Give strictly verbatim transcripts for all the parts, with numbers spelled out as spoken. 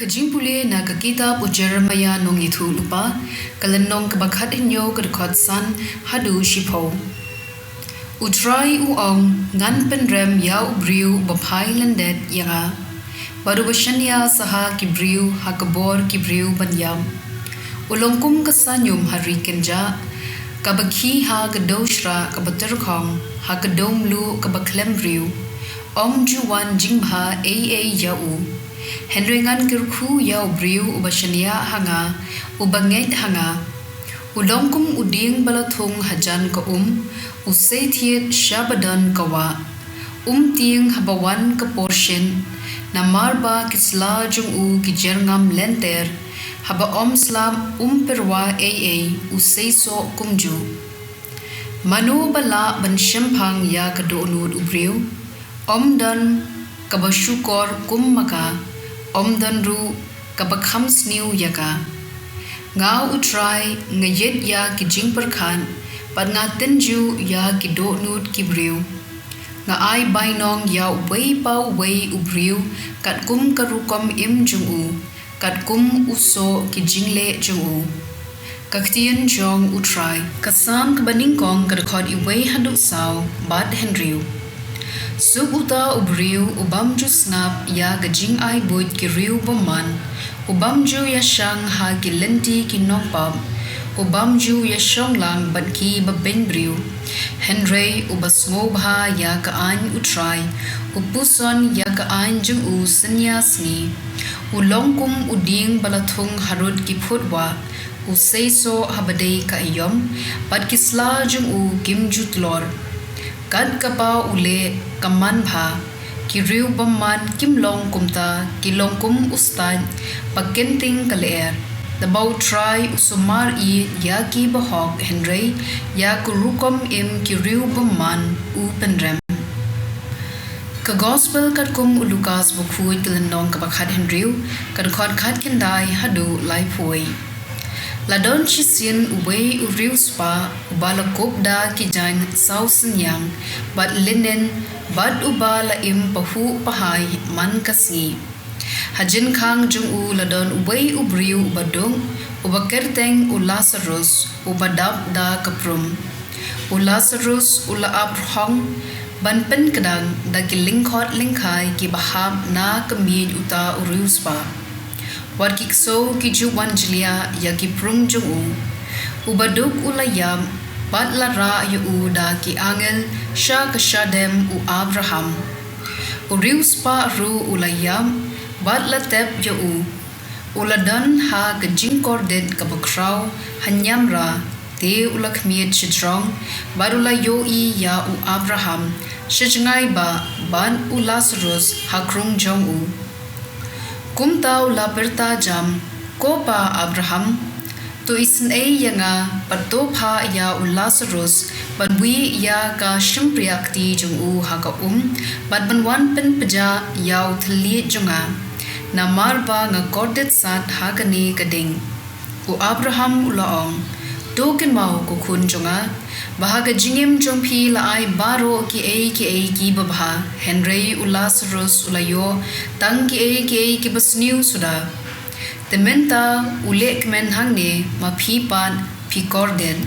Jingpule na ka kitab u Jeremiah Nongïathuhlypa, ka lynnong kaba khathynñiew, ka dkhot san haduh shiphew. U Trai u ong, ngan pynrem ïa u briew uba phai lyndet ïa nga, bad uba shaniah sha ki briew ha ka bor ki briew ban ïap. U long kum ka sahñium ha ri kynjah, kaba khie ha ka dewshrah kaba tyrkhong, ha ka dewmluh kaba khlem briew. Ym ju wan jingbha ei ei ïa u. Hynrei ngan kyrkhu ïa u briew uba shaniah ha nga, uba ngeit ha nga. U long kum u dieng ba la thung hajan ka um, u sei thied sha ba don ka wah. Um tieng haba wan ka por shin, namar ba ki sla jong u ki jyrngam lynter, haba ym slap um pyrwa ei ei, u sei soh kumjuh. Mano ba lah ban shemphang ïa ka dohnud u briew? Ym don kaba shukor kum ma ka, ym don ruh kaba kham sniew ïa ka. Nga u Trai nga ïit ïa ki jingpyrkhat, bad nga tynjuh ïa ki dohnud ki briew. Nga ai bainong ïa uwei pa uwei u briew katkum ka rukom im jong u, katkum u soh ki jingleh jong u. Ka ktien jong u Trai. Ka Salm kaba nyngkong, ka dkhot iwei haduh saw bad hynriew. Suk uta u briew u bym ju sngap ïa ka jingai buit ki riew bymman, u bym ju ïashang ha ki lynti ki nongpop, u bym ju ïashong lang bad kiba beiñ briew. Hynrei uba sngewbha ïa ka aiñ u Trai, u puson ïa ka aiñ jong u synñia sngi. U long kum u dieng ba la thung harud ki phut wah, u sei soh haba dei ka aïom, bad ki sla jong u kim ju tlor. Kat kaba u leh ka man bha, ki riew bymman kim long kumta, ki long kum u stad ba kynting ka lyer. Tangba u Trai u sumar ïa ki bahok, hynrei ïa ka rukom im ki riew bymman u pynrem. Ka Gospel katkum u Lukas bakhuid, ka lynnong kaba khathynriew, ka dkhot khatkhyndai haduh laiphew. La don shisien uwei u riewspah uba la kup da ki jaiñ saw synñiang bad linen, bad uba la im pahuh pahai man ka sngi. Ha jingkhang jong u la don uwei u briew uba duk, uba kyrteng u Lasarus, uba dap da ka prum. U Lasarus u la ap rhong ban pynkdang da ki lyngkhot lyngkhai kiba hap na ka miej uta u riewspah. Wat ki ksew ki ju wan jliah ïa ki prum jong u. Uba duk u la ïap, bad la rah ïa u da ki angel sha ka shadem u Abraham. U riewspah ruh u la ïap, bad la tep ïa u. U la don ha ka jingkordit kaba khraw ha niamra, te u la khmied shajrong, bad u la ïohi ïa u Abraham sha jngai bah, bad u Lasarus ha krung jong u. Kumta u la pyrta jam, Ko Pa Abraham, to isynei ïa nga, bad to phah ïa u Lasarus ban wieh ïa ka shympriah kti jong u ha ka um, bad ban wan pynpjah ïa u thylliej jong nga, namar ba nga kordit sat ha kane ka ding. U Abraham u la ong, To kynmaw, ko khun jong nga, ba ha ka jingim jong phi la ai baroh kiei kiei kiba bha, hynrei u Lasarus u la ïoh tang kiei kiei kiba sniew suda. Te mynta u lehkmen hangne, ma phi pat phi kordit.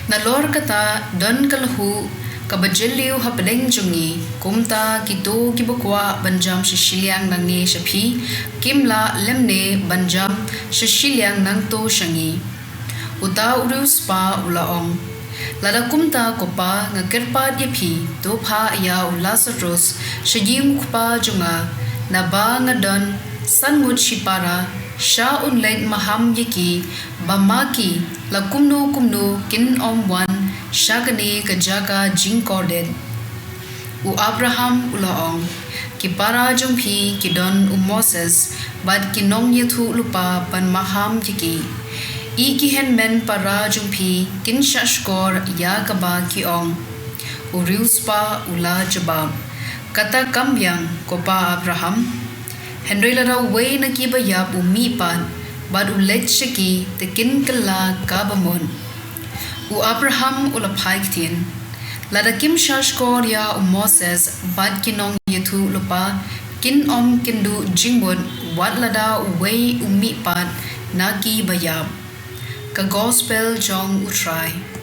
Nalor kata don ka lhuh kaba jylliew hapdeng jong ngi, kumta kito kiba kwah ban jam sha shiliang nangne sha phi, kim lah lymne ban jam sha shiliang nangto sha ngi. Uta u riewspah u la ong, Lada kumta, ko Pa, nga kyrpad ïa phi, to phah ïa u Lasarus sha ïing u kpa jong nga, naba nga don san ngut shipara, sha un leit maham ïa ki, ba ma ki la kumno kumno kin ym wan sha kane ka jaka jingkordit. U Abraham u la ong, Ki para jong phi ki don u Moses bad ki nongïathuhlypa ban maham ïa ki. Ïa ki hynmen para jong phi kin shahshkor ïa kaba ki ong. U riewspah u la jubab, Kata kam biang, ko Pa Abraham. Hynrei lada uwei na kiba ïap u mihpat bad u leit sha ki, te kin kylla kaba mut. U Abraham u la phai ktien, Lada kim shahshkor ïa u Moses bad ki nongïathuhlypa, kin ym kynduh jingmut wat lada uwei u mihpat na ki baïap. Ka Gospel jong U Trai.